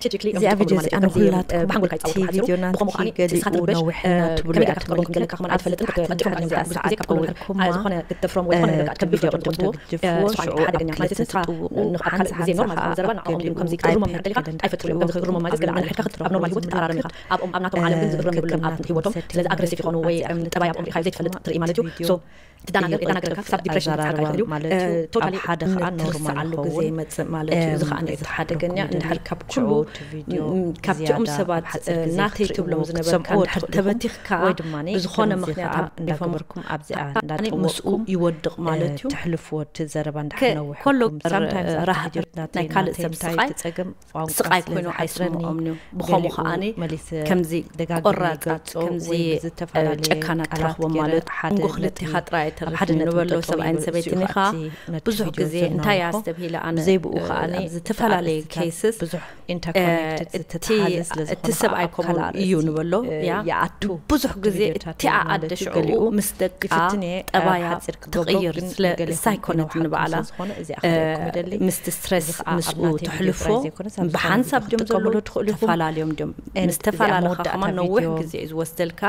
እዚኣ ቪድዮ እዚኣ ንኹላትኩም እቲ ቪድዮ ናትኪ ገሊኡ ነዊሕና ትብሉ እያ ትብሉ። ኣይትፈልጥን። ክትመጥፎም ብዙሕ ግዜ ካብ ጎኑ ንርግኣት ከም ቪድዮ ክትድግፍዎ ሽዑ ኣብ ክልተ ትጥውቑ። ሓንቲ ሓንሳእ ግዜ ኖርማል ዝኾነ ዘረባ ንዕኦም ገሊኡ ከምዚ ክትእርሞም እንድሕር ደሊኻ ኣይፈትሩን እዮም። ከምዚ ክትእርሞም ማለት ገለ ዓይነት ክትእርም ኣብ ኖርማል ህይወት ትኣራረም ኢኻ። ኣብኦም ኣብ ናቶም ዓለም ግን ዝእረሙ የብሎምን ኣብ ህይወቶም። ስለዚ ኣግሬሲቭ ይኾኑ ወይ ጠባይ ኣብኦም ሪኢኻ ዘይትፈልጥ ትርኢ ማለት እዩ። ትደናገር የደናግረካ ክሳብ ዲፕሬሽን ክበጽሓካ ይኽእል እዩ። ማለት እዩ። ቶታሊ ኣብ ሓደ ከዓ ኖርማል ንትርስዓሉ ግዜ ይኸውን። ይመጽእ ማለት እዩ። እዚ ከዓ እቲ ሓደገኛ እንድሕር ካብ ኩሉ ካብቲኦም ሰባት ናተይ ትብሎም ዝነበርካ እንድሕር ተበቲኽካ ወይ ድማ ብዝኾነ ምክንያት ኣቢፎም እንዳገበርኩም ኣብዚኣ እንዳጠወቅኩም ምስኡ ይወድቕ ማለት እዩ። ትሕልፍዎ እቲ ዘረባ እንድሕር ነዊሕኩም ኮሎ ራህር ናይ ካልእ ሰብ ስቃይ ስቃይ ኮይኑ ኣይስምዖምን እዩ። ብኸምኡ ከዓኒ ከምዚ ቆራጻት ከምዚ ጨካናት ትረኽቦ ማለት መንጎ ክልቲኻ ጥራይ ኣይተርፍን ንበሎ ሰብኣይን ሰበይትን ኢኻ። ብዙሕ ግዜ እንታይ ኣስተብሂለ ኣነ ብዘይብኡ ከዓኒ ዝተፈላለየ ኬስስ እቲ ሰብኣይ ከምኡ እዩ ንበሎ ያ ብዙሕ ግዜ እቲኣ ኣደ ሽዑ ምስ ደቃ ጠባያ ትቕይር ስለ እሳ ኣይኮነትን ንባዕላ ምስቲ ስትረስ ምስኡ ትሕልፎ ብሓንሳብ ድዮም ዘለዉ ተፈላለዮም ድዮም ምስ ተፈላለኻ ከማን ነዊሕ ግዜ እዩ ዝወስደልካ።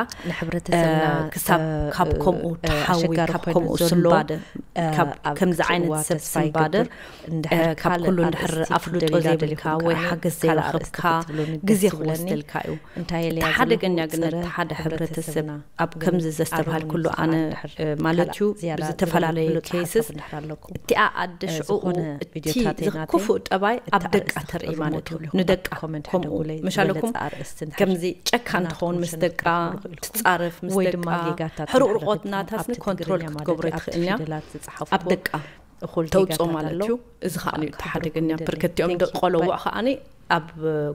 ክሳብ ካብ ከምኡ ተሓዊ ካብ ከምኡ ስንባደ ከምዚ ዓይነት ሰብ ስንባደ ካብ ኩሉ እንድሕር ኣፍልጦ ዘይብልካ ወይ ሓገዝ ዘይረኸብካ ግዜ ክወስደልካ እዩ። እቲ ሓደገኛ ግን እቲ ሓደ ሕብረተሰብ ኣብ ከምዚ ዘስተብሃል ኩሉ ኣነ ማለት እዩ ብዝተፈላለየ ኬስስ እቲኣ ኣደ ሽዑ እቲ ክፉእ ጠባይ ኣብ ደቃ ተርኢ ማለት እዩ። ንደቃ ከምኡ ምሻለኩም ከምዚ ጨካን ትኸውን ምስ ደቃ ትጻረፍ ምስ ደቃ ሕሩቕርቆት ናታስኒ ኮንትሮል ክትገብሮ ይትኽእልኛ ኣብ ደቃ ተውፅኦ ማለት እዩ። እዚ ከዓ እዩ እቲ ሓደገኛ ፕርከቲኦም ደቂ ቆለውዕ ከዓኒ ኣብ